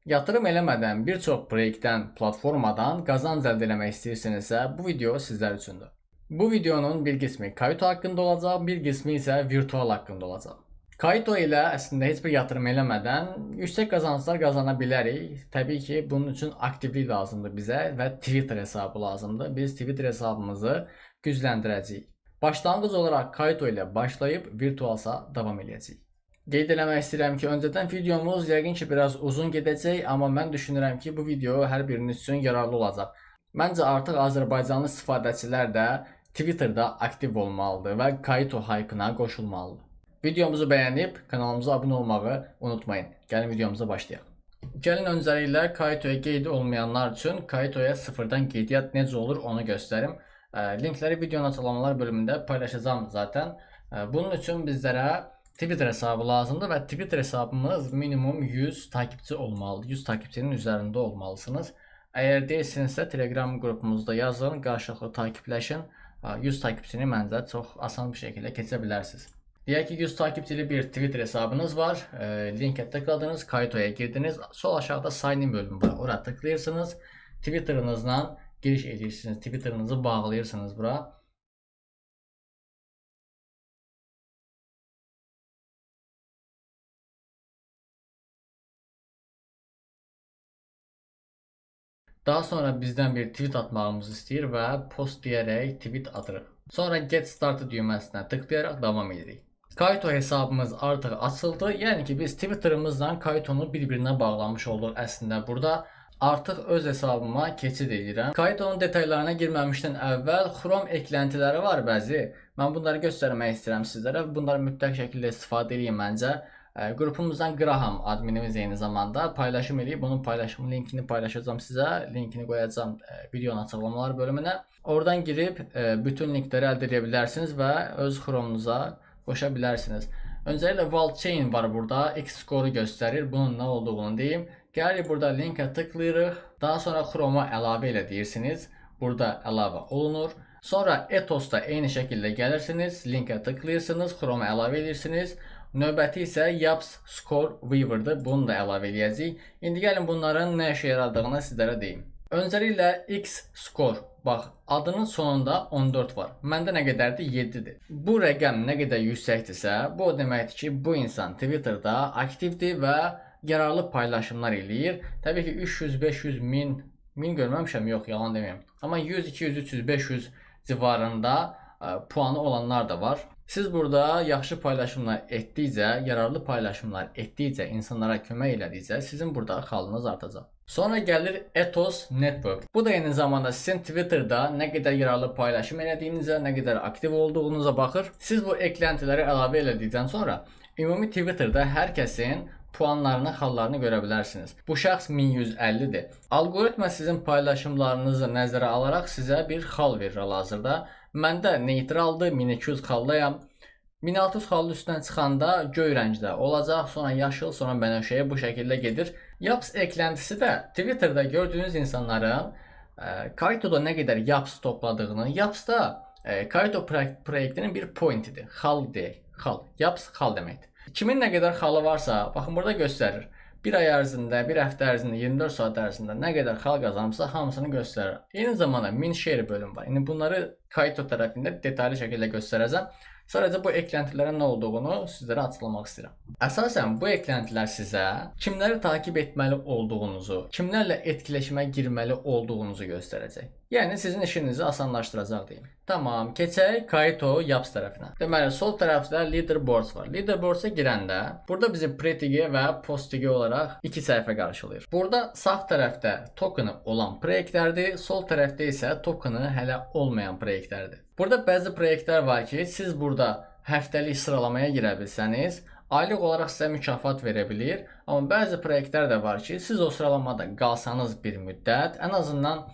Yatırım eləmədən bir çox proyektdən, platformadan qazanc əldə eləmək istəyirsinizsə, bu video sizlər üçündür. Bu videonun bir qismi Kaito haqqında olacaq, bir qismi isə virtual haqqında olacaq. Kaito ilə əslində heç bir yatırım eləmədən yüksək qazanclar qazana bilərik. Təbii ki, bunun üçün aktivlik lazımdır bizə və Twitter hesabı lazımdır. Biz Twitter hesabımızı gücləndirəcəyik. Başlanğıc olaraq Kaito ilə başlayıb virtualsa davam eləyəcəyik. Qeyd eləmək istəyirəm ki, öncədən videomuz yəqin ki biraz uzun gedəcək, amma mən düşünürəm ki, bu video hər biriniz üçün yararlı olacaq. Məncə artıq Azərbaycanlı istifadəçilər də Twitterda aktiv olmalıdır və Kaito hype-na qoşulmalıdır. Videomuzu bəyənib kanalımıza abunə olmağı unutmayın. Gəlin videomuza başlayaq. Gəlin öncəliklə Kaitoya qeyd olmayanlar üçün Kaitoya sıfırdan qeydiyyat necə olur onu göstərim. Linkləri videonun açıqlamalar bölümündə paylaşacağım zaten. Bunun üçün bizlərə Twitter hesabı lazımdır və Twitter hesabımız minimum 100 takipçi olmalıdır. 100 takipçinin üzərində olmalısınız. Əgər deyilsinizsə Telegram qrupumuzda yazın, qarşılıqlı takipləşin. 100 takipçini məncə çox asan bir şəkildə keçə bilərsiniz. Deyək ki 100 takipçili bir Twitter hesabınız var. Linkə tıkladınız, Kaitoya girdiniz. Sol aşağıda sign in bölümü var. Ora tıklayırsınız. Twitter'ınızla giriş edirsiniz. Twitter'ınızı bağlayırsınız bura. Daha sonra bizdən bir tweet atmağımızı istəyir və post deyərək tweet atırıq. Sonra get started düyməsinə tıklayaraq davam edirik. Kaito hesabımız artıq açıldı. Yəni ki biz Twitter'ımızla Kaito'nu bir-birinə bağlamış olduq əslində burada. Artıq öz hesabıma keçid edirəm. Kaito'nun detaylarına girməmişdən əvvəl Chrome ekləntiləri var bəzi. Mən bunları göstərmək istəyirəm sizlərə. Bunları mütləq şəkildə istifadə eləyin məncə. Qrupumuzdan Graham adminimiz eyni zamanda paylaşım eləyib. Bunun paylaşım linkini paylaşacağım sizə. Linkini qoyacağım videonun açıqlamalar bölümünə. Oradan girib bütün linkləri əldə edə bilərsiniz və öz Chrome'unuza qoşa bilərsiniz. Öncəliklə VaultChain var burada. X-score göstərir. Bunun nə olduğunu deyim. Gəlirik burada linkə tıklayırıq. Daha sonra Chrome'a əlavə elə deyirsiniz. Burada əlavə olunur. Sonra Ethos'da eyni şəkildə gəlirsiniz, linkə tıklayırsınız, Chrome'a əlavə edirsiniz. Növbəti isə Yaps Score Weaver'dır. Bunu da əlavə eləyəcəyik. İndi gəlin bunların nə işə yaradığını sizlərə deyim. Öncəliklə X Score. Bax, adının sonunda 14 var. Məndə nə qədərdir? 7-dir. Bu rəqəm nə qədər yüksəkdirsə, bu o deməkdir ki, bu insan Twitterda aktivdir və yararlı paylaşımlar eləyir. Təbii ki, 300, 500, 1000, 1000 görməmişəm, yox, yalan deməyim. Amma 100, 200, 300, 500 civarında puanı olanlar da var. Siz burada yaxşı paylaşımlar etdikcə, yararlı paylaşımlar etdikcə, insanlara kömək elədikcə sizin burada xalınız artacaq. Sonra gəlir Ethos Network. Bu da eyni zamanda sizin Twitterda nə qədər yararlı paylaşım elədiyinizə, nə qədər aktiv olduğunuza baxır. Siz bu ekləntiləri əlavə elədikdən sonra ümumi Twitterda hər kəsin puanlarını, xallarını görə bilərsiniz. Bu şəxs 1150-dir. Alqoritma sizin paylaşımlarınızı nəzərə alaraq sizə bir xal verir hal-hazırda. Məndə neytraldır, 1200 xallayam. 1600 xalın üstünə çıxanda göy rəngdə olacaq, sonra yaşıl, sonra bənövşəyə bu şəkildə gedir. Yaps ekləntisi də Twitterda gördüyünüz insanların Kaito'da nə qədər Yaps topladığını, Yaps da Kaito proyektinin bir pointidir. Xal deyək. Xal. Yaps xal deməkdir. Kimin nə qədər xalı varsa, baxın burada göstərir. Bir ay ərzində, bir həftə ərzində, 24 saat ərzində nə qədər xal qazanıbsa hamısını göstərir. Eyni zamanda min share bölümü var. İndi bunları Kaito tərəfində detallı şəkildə göstərəcəm. Sadəcə bu ekləntilərin nə olduğunu sizlərə açıqlamaq istəyirəm. Əsasən bu eklentilər sizə kimləri takip etməli olduğunuzu, kimlərlə etkiləşimə girməli olduğunuzu göstərəcək. Yəni sizin işinizi asanlaşdıracaq deyim. Tamam, keçək Kaito Yaps tərəfinə. Deməli, sol tərəfdə Leaderboards var. Leaderboards-a girəndə burada bizi Pre-TG və Post-TG olaraq iki səhifə qarşılayır. Burada sağ tərəfdə tokeni olan proyektlərdir, sol tərəfdə isə tokeni hələ olmayan proyektlərdir. Burada bəzi proyektlər var ki, siz burada həftəlik sıralamaya girə bilsəniz, aylıq olaraq sizə mükafat verə bilir. Amma bəzi proyektlər də var ki, siz o sıralamada qalsanız bir müddət, ən azından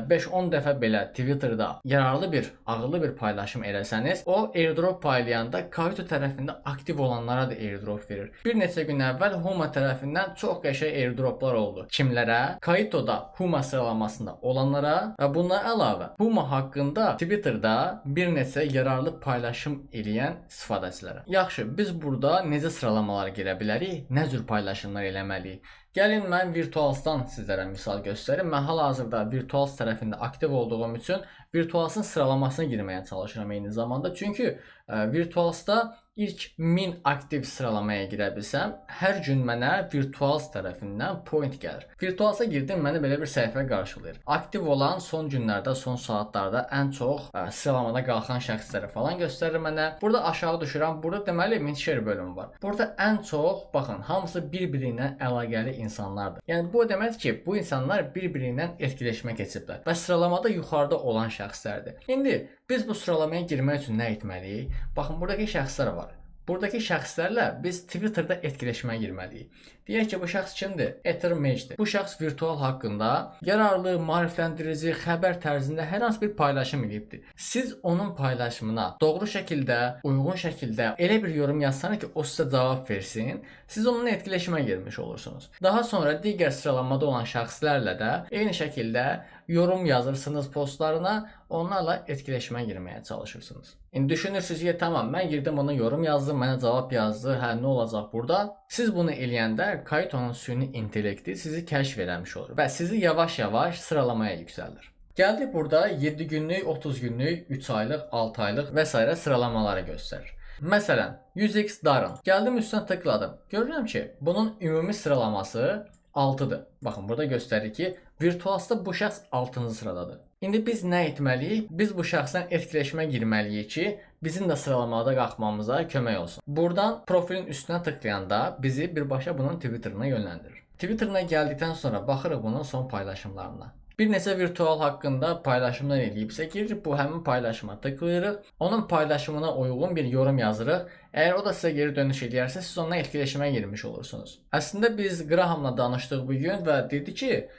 5-10 dəfə belə Twitterda yararlı bir, ağıllı bir paylaşım eləsəniz, o airdrop paylayanda Kaito tərəfində aktiv olanlara da airdrop verir. Bir neçə gün əvvəl Huma tərəfindən çox qəşəng airdroplar oldu. Kimlərə? Kaitoda Huma sıralamasında olanlara və bundan əlavə Huma haqqında Twitterda bir neçə yararlı paylaşım eləyən istifadəçilərə. Yaxşı, biz burada necə necə sıralamalara girə bilərik? Nə cür paylaşımlar eləməliyik? Gəlin mən Virtuals'dan sizlərə misal göstərim. Mən hal-hazırda Virtuals tərəfində aktiv olduğum üçün Virtuals'ın sıralamasına girməyə çalışıram eyni zamanda. Çünki Virtuals'da ilk 1000 aktiv sıralamaya girə bilsəm, hər gün mənə Virtuals tərəfindən point gəlir. Virtuals'a girdim, məni belə bir səhifə qarşılayır. Aktiv olan son günlərdə, son saatlarda ən çox sıralamada qalxan şəxsləri falan göstərir mənə. Burada aşağı düşürəm. Burada deməli Mindshare bölümü var. Burada ən çox, baxın, hamısı bir-biri ilə əlaqəli insanlardır. Yəni bu o deməkdir ki, bu insanlar bir-biri ilə etkiləşimə keçiblər və sıralamada yuxarıda olan şəxslərdir. İndi biz bu sıralamaya girmək üçün nə etməliyik? Baxın, buradakı şəxslər var. Buradakı şəxslərlə biz Twitterda etkiləşimə girməliyik. Deyək ki, bu şəxs kimdir? Ether Mage-dir. Bu şəxs virtual haqqında yararlı, maarifləndirici, xəbər tərzində hər hansı bir paylaşım edibdir. Siz onun paylaşımına doğru şəkildə, uyğun şəkildə elə bir yorum yazsanız ki, o sizə cavab versin, siz onunla etkiləşimə girmiş olursunuz. Daha sonra digər sıralamada olan şəxslərlə də eyni şəkildə yorum yazırsınız postlarına, onlarla etkiləşimə girməyə çalışırsınız. İndi düşünürsünüz ki, tamam, mən girdim ona yorum yazdım, mənə cavab yazdı, hə, nə olacaq burada? Siz bunu eləyəndə Kaito'nun süni intellekti sizi kəşf eləmiş olur və sizi yavaş-yavaş sıralamaya yüksəldir. Gəldik burada 7 günlük, 30 günlük, 3 aylıq, 6 aylıq və s. sıralamaları göstərir. Məsələn, 100x Darren. Gəldim üstünə tıkladım. Görürəm ki, bunun ümumi sıralaması 6-dır. Baxın, burada göstərir ki, Virtuals'da bu şəxs 6-cı sıradadır. İndi biz nə etməliyik? Biz bu şəxslə etkiləşimə girməliyik ki, bizim də sıralamada qalxmamıza kömək olsun. Buradan profilin üstünə tıklayanda bizi birbaşa bunun Twitter'ına yönləndirir. Twitter'ına gəldikdən sonra baxırıq bunun son paylaşımlarına. Bir neçə virtual haqqında paylaşımlar eləyibsə, giririk bu həmin paylaşıma tıklayırıq. Onun paylaşımına uyğun bir yorum yazırıq. Əgər o da sizə geri dönüş eləyərsə, siz onunla etkiləşimə girmiş olursunuz. Əslində biz Grahamla danışdıq bu gün və dedi ki,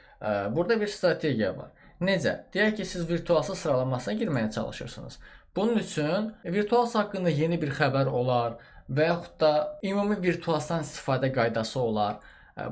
burada bir strategiya var. Necə? Deyək ki, siz virtualsı sıralamasına girməyə çalışırsınız. Bunun üçün virtuals haqqında yeni bir xəbər olar və yaxud da ümumi virtualsdan istifadə qaydası olar.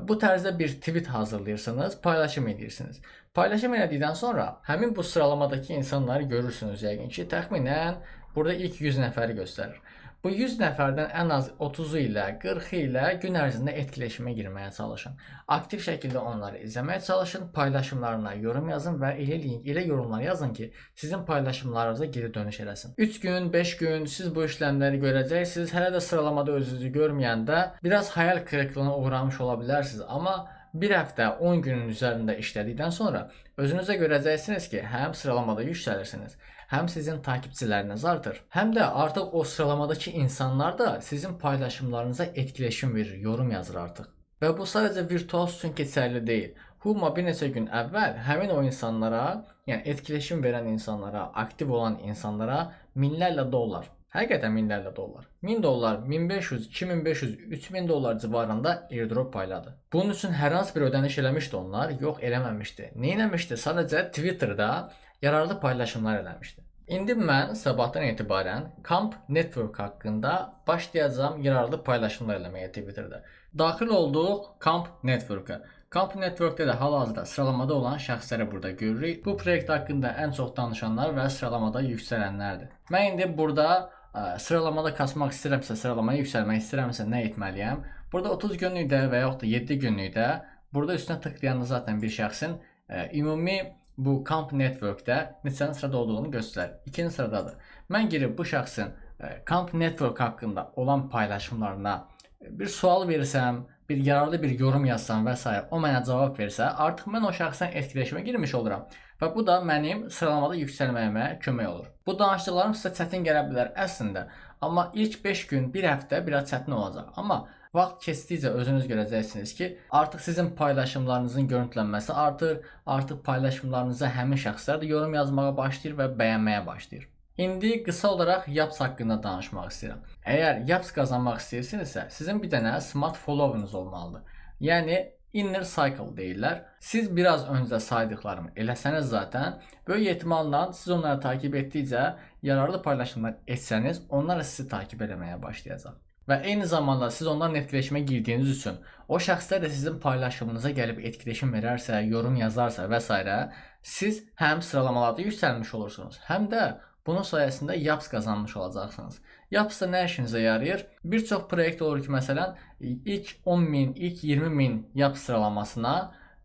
Bu tərzdə bir tweet hazırlayırsınız, paylaşım edirsiniz. Paylaşım elədikdən sonra həmin bu sıralamadakı insanları görürsünüz yəqin ki, təxminən burada ilk 100 nəfəri göstərir. Bu 100 nəfərdən ən az 30-u ilə, 40-ı ilə gün ərzində etkiləşimə girməyə çalışın. Aktiv şəkildə onları izləməyə çalışın, paylaşımlarına yorum yazın və elə eləyin, elə yorumlar yazın ki, sizin paylaşımlarınıza geri dönüş eləsin. 3 gün, 5 gün siz bu işlemləri görəcəksiniz. Hələ də sıralamada özünüzü görməyəndə biraz xəyal kırıqlığına uğramış ola bilərsiniz, amma bir həftə, 10 günün üzərində işlədikdən sonra özünüzə görəcəksiniz ki, həm sıralamada yüksəlirsiniz, həm sizin takipçiləriniz artır, həm də artıq o sıralamadakı insanlar da sizin paylaşımlarınıza etkiləşim verir, yorum yazır artıq. Və bu sadəcə virtual üçün keçərli deyil. Huma bir neçə gün əvvəl həmin o insanlara, yəni etkiləşim verən insanlara, aktiv olan insanlara minlərlə dollar, həqiqətən minlərlə dollar, 1000 dollar, 1500, 2500, 3000 dollar civarında airdrop payladı. Bunun üçün hər hansı bir ödəniş eləmişdi onlar? Yox, eləməmişdi. Nə eləmişdi? Sadəcə Twitterda yararlı paylaşımlar eləmişdi. İndi mən sabahdan etibarən Camp Network haqqında başlayacağam yararlı paylaşımlar eləməyə Twitterda. Daxil olduq Camp Network-a. Camp Network-də də hal-hazırda sıralamada olan şəxsləri burada görürük. Bu proyekt haqqında ən çox danışanlar və sıralamada yüksələnlərdir. Mən indi burada sıralamada kasmaq istəyirəmsə, sıralamaya yüksəlmək istəyirəmsə nə etməliyəm? Burada 30 günlükdə və yaxud da 7 günlükdə burada üstünə tıklayanda zaten bir şəxsin ümumi bu Camp Network-də neçənci sırada olduğunu göstərir. 2-ci sıradadır. Mən girib bu şəxsin Camp Network haqqında olan paylaşımlarına bir sual versəm, bir yararlı bir yorum yazsam və s. o mənə cavab versə, artıq mən o şəxslə etkiləşimə girmiş oluram. Və bu da mənim sıralamada yüksəlməyimə kömək olur. Bu danışdıqlarım sizə çətin gələ bilər əslində. Amma ilk 5 gün, bir həftə biraz çətin olacaq. Amma vaxt keçdikcə özünüz görəcəksiniz ki, artıq sizin paylaşımlarınızın görüntülənməsi artır, artıq paylaşımlarınıza həmin şəxslər də yorum yazmağa başlayır və bəyənməyə başlayır. İndi qısa olaraq Yaps haqqında danışmaq istəyirəm. Əgər Yaps qazanmaq istəyirsinizsə, sizin bir dənə smart follower'ınız olmalıdır. Yəni inner cycle deyirlər. Siz biraz öncə saydıqlarımı eləsəniz zaten, böyük ehtimalla siz onları takip etdikcə yararlı paylaşımlar etsəniz, onlar sizi takip eləməyə başlayacaq. Və eyni zamanda siz onlarla etkiləşimə girdiyiniz üçün o şəxslər də sizin paylaşımınıza gəlib etkiləşim verərsə, yorum yazarsa və s. siz həm sıralamalarda yüksəlmiş olursunuz, həm də bunun sayəsində Yaps qazanmış olacaqsınız. Yaps da nə işinizə yarayır? Bir çox proyekt olur ki, məsələn, ilk 10.000, ilk 20.000 Yaps sıralamasına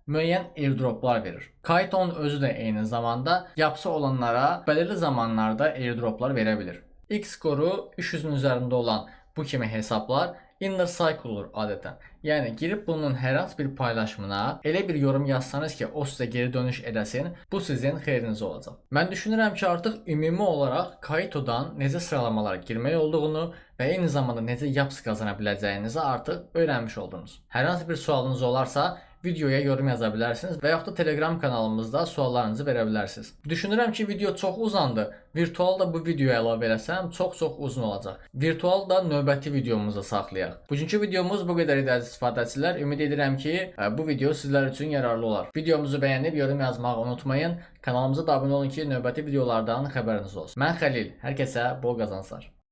müəyyən airdroplar verir. Kaito'nun özü də eyni zamanda yapsı olanlara belirli zamanlarda airdroplar verə bilir. İlk skoru 300-ün üzərində olan bu kimi hesablar inner cycle olur adətən. Yəni girib bunun hər hansı bir paylaşımına elə bir yorum yazsanız ki, o sizə geri dönüş eləsin, bu sizin xeyrinizə olacaq. Mən düşünürəm ki, artıq ümumi olaraq Kaito'dan necə sıralamalara girmək olduğunu və eyni zamanda necə yaps qazana biləcəyinizi artıq öyrənmiş oldunuz. Hər hansı bir sualınız olarsa, videoya yorum yaza bilərsiniz və yaxud da Telegram kanalımızda suallarınızı verə bilərsiniz. Düşünürəm ki, video çox uzandı. Virtual da bu videoya əlavə eləsəm çox-çox uzun olacaq. Virtual da növbəti videomuzda saxlayaq. Bugünkü videomuz bu qədər idi, əziz istifadəçilər. Ümid edirəm ki, bu video sizlər üçün yararlı olar. Videomuzu bəyənib yorum yazmağı unutmayın. Kanalımıza da abunə olun ki, növbəti videolardan xəbəriniz olsun. Mən Xəlil, hər kəsə bol qazanclar.